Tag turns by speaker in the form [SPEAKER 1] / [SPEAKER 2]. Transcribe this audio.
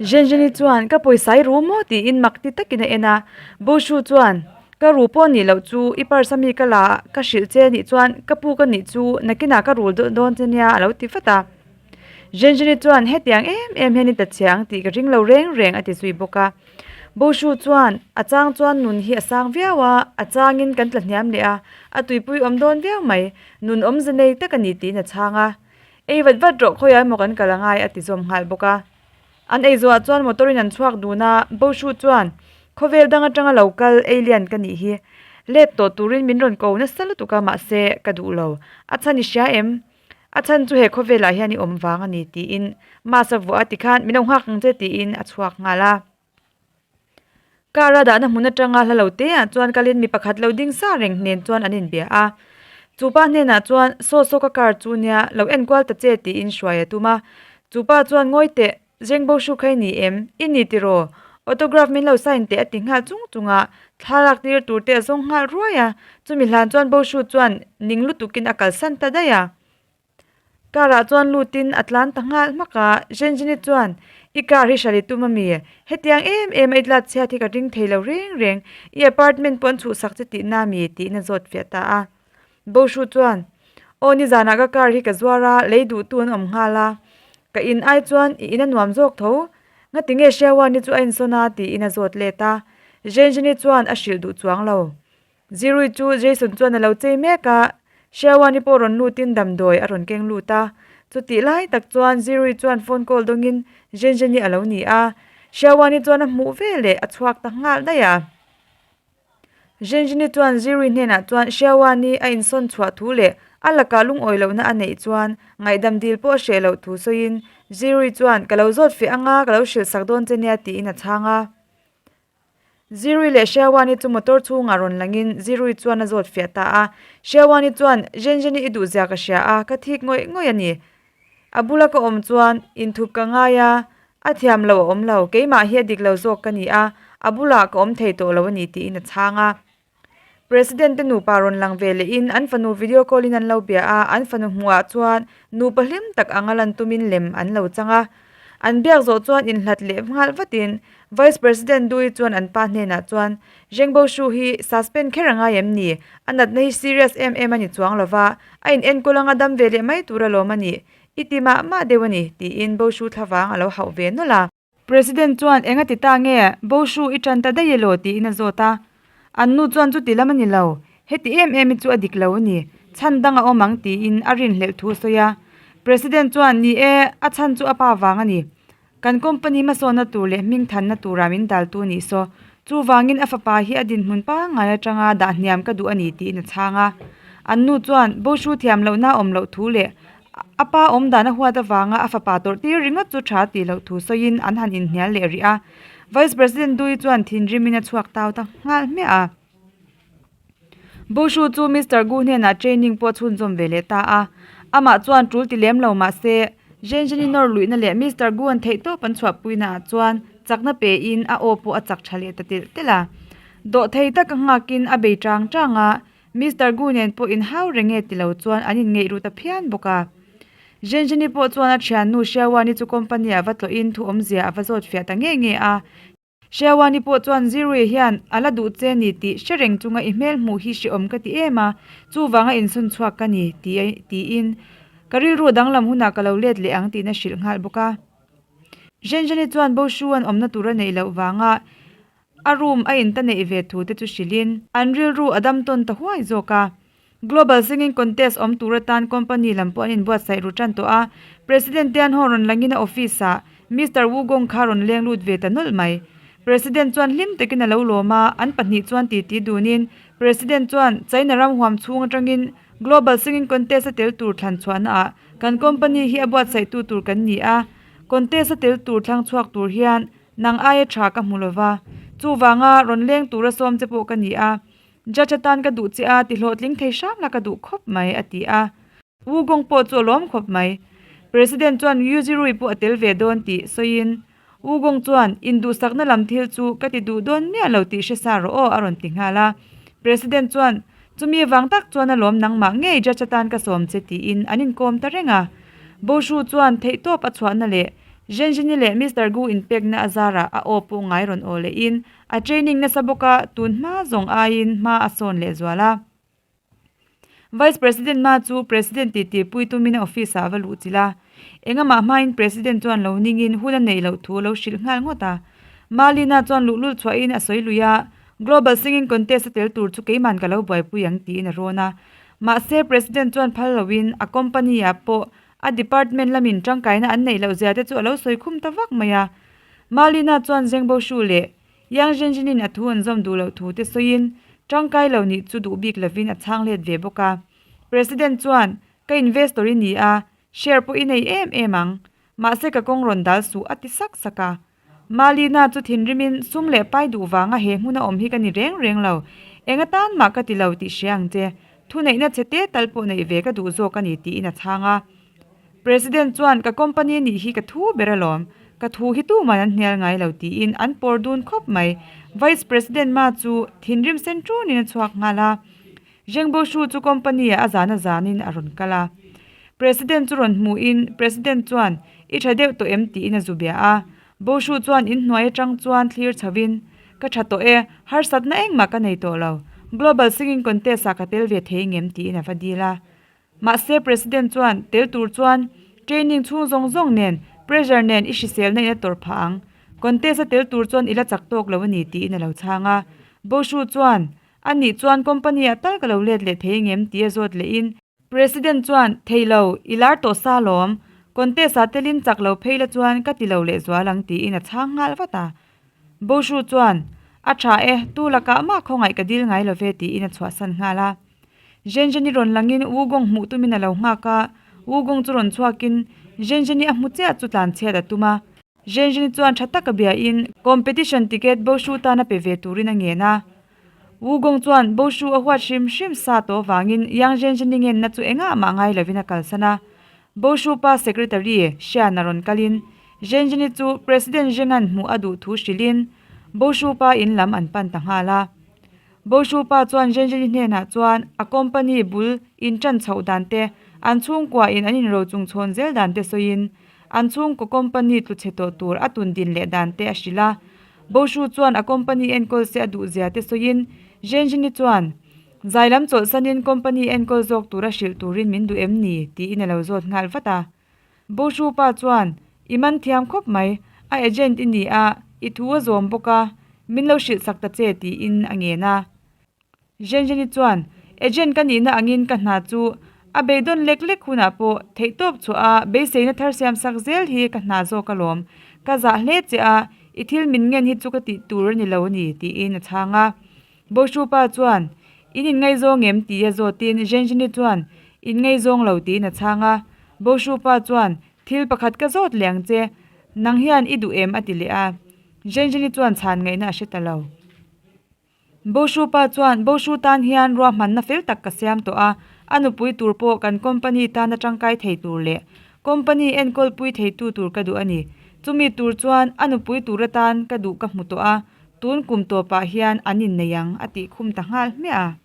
[SPEAKER 1] Zhenzheni chuan, Ka pawisa i ru maw? tiin mak ti takin a en a. Boshu chuan, Ka ru pawh nih loh chu, i purse ami ka la a, ka hrilh che nih chuan ka puk a nih chu, nakinah ka rul dawn che nia a lo ti vat a. Zhenzheni chuan, Hetiang em em hian i ta chhe ang tih ka ring lo reng reng a ti zui bawk a. Boshu chuan, A chang chuan nun hi a sang viau a, a changin kan tla hniam leh a, a tuipui awm dawn viau mai, nun awmze nei tak a ni tiin a chhang a. Ei vat vat rawh khawiah emaw kan kal angai a ti zawm nghal bawk a. An ei zawhah chuan motor in an chhuak dun a, Boshu chuan, Khawvel dang atanga lo kal alien ka nih hi. Let tawh turin min rawn ko nasa lutuk a mahse ka duh lo. A chhan i hria em? A chhan chu he khawvelah hian i awm vang a ni tiin mask a vuah a tikhan min lo nghak ang che tiin a chhuak nghal a. Car a dahna hmun atanga hla lo te ah chuan kalin mi pakhat lo ding sa reng hnen chuan an inbia a. Chu pa hnenah chuan saw saw ka car chu nia lo enkual ta che tiin hruai a tum a. Chu pa chuan ngawi teh Zeng bo hru kha i ni em? I ni tiraw? Autograph min lo sign teh a ti nghal chung chung a, thlalak tir tur te a zawng nghal ruai a. Chumi hlan chuan bo hru chuan ning lutukin a kalsan ta daih a. Car ah chuan lutin a tlan ta nghal hmak a, Zhenjini chuan, I car hi hrali tum ami? Hetiang em em a i tlat chhiat hi ka ring thei lo reng reng, i apartment pawh an chhuhsak che tihna ami? tiin a zawt fiah ta a. Bo hru chuan, Aw nizanah ka car hi ka zuar a, lei duhtu an awm nghal a. Ka in ai chuan i in a nuam zawk tho. Ngati nge Xiaowan-i chu a insawn a? tiin a zawt let a. Zhenzheni chuan a hrilh duh chuang lo. Zirui chu Jason chuan a lo chei mek a, Xiaowan-i pawh rawn lutin damdawi a rawn keng lut a. Chutih lai tak chuan Zirui chuan phone call dawngin Zhenzheni a lo ni a. Xiaowan-i chuan a hmuh veleh a chhuak ta nghal daih a. Zhenzhini chuan Zirui hnenah chuan Xiaowan-i a insawn chhuah thu leh a lakah lungawi lohna a neih chuan ngaihdam dil pawh a hreh loh thu sawiin Zirui chuan ka lo zawt feh anga ka lo hrilh sak dawn che nia tiin a chhang a. Zirui leh Xiaowan-i chu motor chhungah rawn langin Zirui chuan a zawt fiah ta a. Xiaowan-i chuan Zhenzhini i duhzia ka hria a, ka thik ngawih ngawih a ni. A bula ka awm chuan inthup ka ngai a, a thiam lo a awm lo, keimah hi a dik lo zawk ka ni a, a bulah ka awm thei tawh lo a ni tiin a chhang a. President te nupa rawn lang ve lehin an fanu video call in an lo bia a, an fanu hmuhah chuan nupa hlim tak anga lan tumin lem an lo chang a. An biak zawh chuan inhlat leh nghal vatin Vice President Dui chuan an pa hnenah chuan, Zhengbo Shu hi suspend kher a ngai em ni? A natna hi serious em em a ni chuang lo va, a in enkawl anga dam ve leh mai tur alawm a nih. I ti mah mah deuh a ni, tiin Bo Shu thlavang a lo hauh ve nawlh a. President chuan, Eng a ti ta nge? Bo Shu i tan ta daih elaw? tiin a zawt a. An nu chuan chuti lam a ni lo. Heti em em hi chu a dik lo a ni. Chhan dang a awm ang tiin a rinhlelh thu a sawi a. President chuan, Ni e, a chhan chu a pa vang a ni. Kan company hmasawnna tur leh hming thanna tura min daltu a nih saw. Chuvangin a fapa hi a dinhmun pangngai atanga dah hniam ka duh a ni tiin a chhang a. An nu chuan Boshu thiam lohna a awm loh thu leh a pa awm dan a huat avanga a fapa tawrh tir ringawt chu tha tih loh thu sawiin an han inhnial leh rih a. Vice President Dui chuan thinrimin a chhuak tau ta nghal hmiah a. Boshu chu Mister Gu hnenah training pawh a chhunzawm ve leh ta a. Amah chuan tul ti lem lo mah se, Zhenzheni nawr luihna leh Mister Gu an theihtawp an chhuahpuina ah chuan chakna pe in a aw pawh a chak tha leh ta telh telh a. Dawhthei taka nghakin a bei chang chang a, Mister Gu nen pawh inhau reng e ti lo chuan an inngeih ru ta phian bawk a. Zhenzheni pawh chuan a thiannu Xiaowan-i chu company ah va tlawhin thu awmzia a va zawt fiah ta nge nge a. Xiaowan-i pawh chuan Zirui hian a la duh che ni tih hre reng chunga i hmel hmuh hi hrehawm ka ti em a, chuvanga insawn chhuak ka ni ti tiin ka rilru danglam hunah ka lo let leh ang tiin a hrilh nghal bawk a. Zhenzheni chuan Boshu-a'n awmna tur a neih loh vanga a room a in ta neih ve thu te chu hrilhin an rilru a dam tawn ta huai zawk a. Global Singing Contest awm tur atan company lam pawh an inbuatsaih ru tan tawh a, President te an haw rawn langin a office ah Mister Wu Gong kha rawn leng lut ve ta nawlh mai. President chuan hlim takin a lo lawm a, an pahnih chuan titi dunin President chuan China ram huam chhung atangin Global Singing Contest a tel tur thlan chhuahna ah kan company hi a buatsaihtu tur kan ni a, contest a tel tur thlang chhuak tur hian nang aia tha ka hmu lova, chuvanga rawn leng tura sawm che pawh ka ni a. Judge atan ka duh che a, ti hlawhtling thei hram la ka duh khawp mai, a ti a. Wu Gong pawh chu a lawm khawp mai. President chuan Yu Zirui pawh a tel ve dawn tih sawiin, Wu Gong chuan, Induhsakna lam thil chu ka ti duh dawn miah lo tih hre sa rawh aw, a rawn ti nghal a. President chuan, Chumi vang tak chuan a lawm nangmah ngei judge atan ka sawm che tiin an inkawm ta reng a. Bo Shu chuan theihtawp a chhuahna leh. Zhenzheni leh Mister Gu inpekna a zarah a aw pawh ngai rawn aw lehin a training nasa bawk a, tun hma zawng aiin hma a sawn leh zual a. Vice President Ma chu President titi pui tumin a office ah a va luh chilh a. Engamah hmain President chuan lo ningin hun a neih loh thu a lo hrilh nghal ngawt a. Ma Lina chuan luhlul chhuahin a sawi lui a, Global Singing Contest a tel tur chu keiman ka lo buaipui ang tiin a rawn a. Mahse President chuan phal loin a company ah pawh a department lamin tangkaina an neih loh zia te chu a lo sawi khum ta vak mai a. Ma Lina chuan Zheng Boshu leh Yang Zhenzhinin a thu an zawm duh loh thu te sawiin tangkai lo nih chu duh bik lovin a chhang let ve bawk a. President chuan, Ka investor i ni a, share pawh i nei em em ang. Mahse ka kawng rawn dal suh a ti sak sak a. Malina chu thinrimin sum leh pai duh vanga he hmuna awm hi ka ni reng reng lo. Eng atan mah ka ti lo tih hria ang che. Thuneihna chhe te tal pawh neih ve ka duh zawk a ni tiin a chhang a. President chuan ka company nih hi ka thu ber alawm, ka thu hi tuman an hnial ngai lo tiin an pawr dun khawp mai. Vice President ma chu thinrim sen ṭunin a chhuak nghal a. Zheng Boshu chu company ah a zan a zanin a rawn kal a. President chu rawn hmuhin President chuan i ṭha deuh tawh em tiin a zu bia a. Boshu chuan inhnuai aṭang chuan thlir chhoin ka ṭha tawh e, harsatna engmah ka nei tawh lo. Global Singing Contest ah ka tel ve thei ngem tiin a va dil a. Mahse President chuan tel tur chuan training chhung zawng zawng nen pressure nen i hriselna in a tawrh phah ang. Contest a tel tur chuan i la chak tawk lo a ni tiin a lo chhang a. Boshu chuan, A nih chuan company ah tal ka lo let leh thei ngem tih a zawt leh in. President chuan, Thei lo, i lar tawh sa lawm. Contest ah telin chak lo phei la chuan ka ti lo leh zual ang tiin a chhang nghal vat a. Boshu chuan, A tha e, tu lakah mah khawngaih ka dil ngai lo ve tiin a chhuahsan nghal a. Zhenzheni rawn langin Wugong hmuh tumin a lo nghak a, Wugong chu rawn chhuakin Zhenzheni a hmu chiah chu tlanchhiat a tum a. Zhenzheni chuan tha taka biain competition ticket Boshu tan a pe ve turin a ngen a. Wugong chuan Boshu a huat hrim hrim sa tawh avangin Yang Zhenzheni ngenna chu engah mah ngai lovin a kalsan a. Boshu pa secretary Xian a rawn kalin Zhenzheni chu President Zhengan hmuh a duh thu hrilhin Boshu pa in lam an pan ta nghal a. Boshu pa chuan Zhenzheni hnenah chuan a company bul in tan chhoh dan te, an chhungkua in an inro chung chhawn zel dan te sawiin an chhungkaw company tlu chhe tawh tur a tun din leh dan te a hrilh a. Boshu chuan a company enkawl se a duh zia te sawiin Zhenzheni chuan zai lam chawlhsanin company enkawl zawk tura hrilh turin min duh em ni? tiin a lo zawt nghal vat a. Boshu pa chuan, I man thiam khawp mai, a agent i ni a, i thu a zawm bawk a, min lo hrilh sak ta che tiin a ngen a. Zhenzheni chuan, Agent ka nihna angin ka hna chu a beidawn lek lek hunah pawh theihtawp chhuah a beiseina thar siam sak zel hi ka hna zawk alawm, ka zah hle che a, i thil min ngen hi chu ka tih tur a ni lo a ni tiin a chhang a. Boshu pa chuan, In inngaizawng em? tih a zawtin Zhenzheni chuan, Inngaizawng lo tiin a chhang a. Boshu pa chuan, Thil pakhat ka zawt leh ang che, nang hian i duh em? a ti leh a. Zhenzheni chuan chhan ngaihna a hre ta lo. Boshu pa chuan, Boshu tan hian ruahmanna fel tak ka siam tawh a, a nupui tur pawh kan company tana tangkai thei tur leh company enkawlpui theitu tur ka duh a ni. Chumi tur chuan a nupui tur atan ka duh ka hmu tawh a, Tun kum tawpah hian an innei ang a tih khum ta nghal hmiah a.